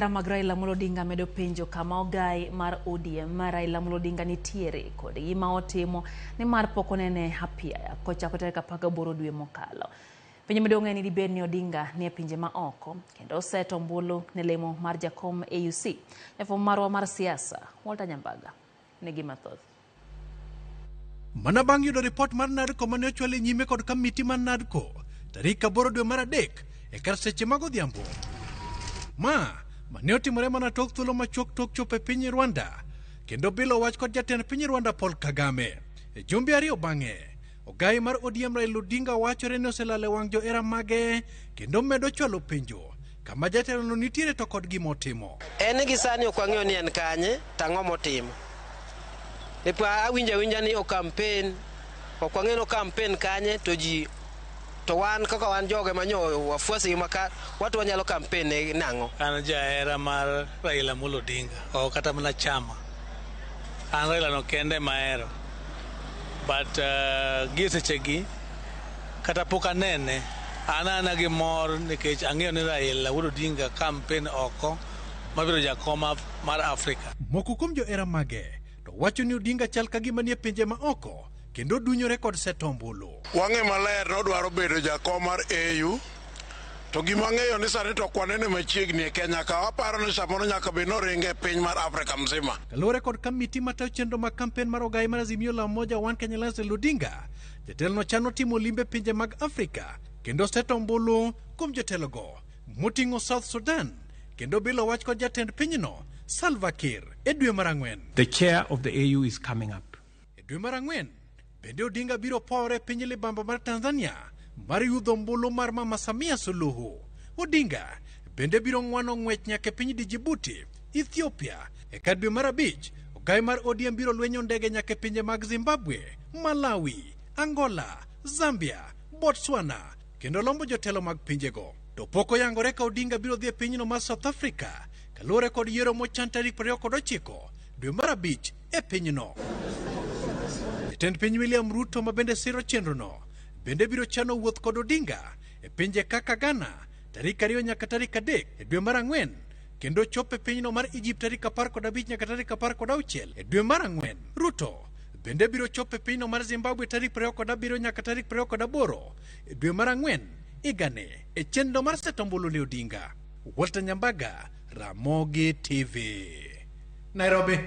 Mag Raila Amolo Odinga medo penjo kama ogai mar ODM mar Raila Amolo Odinga nitiere kod gima otimo nimar pok onene apiaya kochako tarik 18 dwe mokalo. Penjo maduong' en ni dibed ni Odinga nie pinje ma oko kendo oseto ombulu ne lemo mar jakom AUC. Jafwambo marwa mar siasa Walter Nyambaga nigi mathoth. Mana bang' yudo ripot mar NADCO mane ochwal e nyime kod kamiti mar NADCO tarik 8 dwe mar 3 e kar seche mag odhiambo. Ma ne otimore mana tok thuolo machuok tok chopo e piny Rwanda kendo bilo wach kod jatend piny Rwanda Paul Kagame. E jumbe ariyo bang'e, ogai mar ODM Raila Odinga wachore ni oselalo e wang' johera mage kendo medo chwalo penjo kama jatelono nitiere to kod gima otimo. En ni gi sani ok wang'eyo ni en kanye to ang'o motimo. Nipa awinjo awinja ni o campaign, ok wang'eyo ni o campaign kanye to ji to wan kaka wan joge manyo wafuasi maka watu wanyalo campaign ne nang'o. An jahera mar Raila Amolo Odinga, ok kata mana chama. An Raila no kende mahero. But gie sechegi kata pok anene, an ana gi mor nikech ang'eyo ni Raila Wuod Odinga campaign oko mabiro jakom mar Afrika. Moko kuom johera mage to wacho ni Odinga chal ka gima nie pinje ma oko kendo dunyore kod seto ombulu. Wang'e maler nodwaro bedo jakom mar AU to gima ang'eyo ni sani to ok wanene machiegni e Kenya ka waparo ni samoro nyaka bed noringe e piny mar Afrika mzima. Kaluwore kod kamiti matayo chenro mag kampen mar ogai mar Azimio la Umoja One Kenya Alliance Raila Odinga, jatelono chano timo limbe pinje mag Afrika kendo seto ombulu kuom jotelogo moting'o South Sudan kendo bilo wach kod jatend pinyno Salva Kiir e dwe mar 4. The chair of the AU is coming up. E dwe mar 4 bende Odinga biro powore e piny libamba mar Tanzania mar yudho ombulu mar Mama Samia Suluhu. Odinga bende biro ng'wano ng'wech nyaka e piny Djibouti, Ethiopia. E kar dwe mar 5, ogai mar ODM biro lwenyo ndege nyaka e pinje mag Zimbabwe, Malawi, Angola, Zambia, Botswana kendo lombo jotelo mag pinjego. To pok oyangore ka Odinga biro dhi e pinyno mar South Africa kaluwore kod yiero mochan tarik 29 dwe mar 5 e pinyno. Jatend piny William Ruto ma bende siro chenrono bende biro chano wuoth kod Odinga e pinje kaka Ghana tarik 2 nyaka tarik 3 e dwe mar 4 kendo chopo e pinyno mar Egypt tarik 15 nyaka tarik 16 e dwe mar 4. Ruto bende biro chopo e pinyno mar Zimbabwe tarik 27 nyaka tarik 28 e dwe mar 4 higani e chenro mar seto ombulu ne Odinga. Walter Nyambaga, Ramogi TV, Nairobi.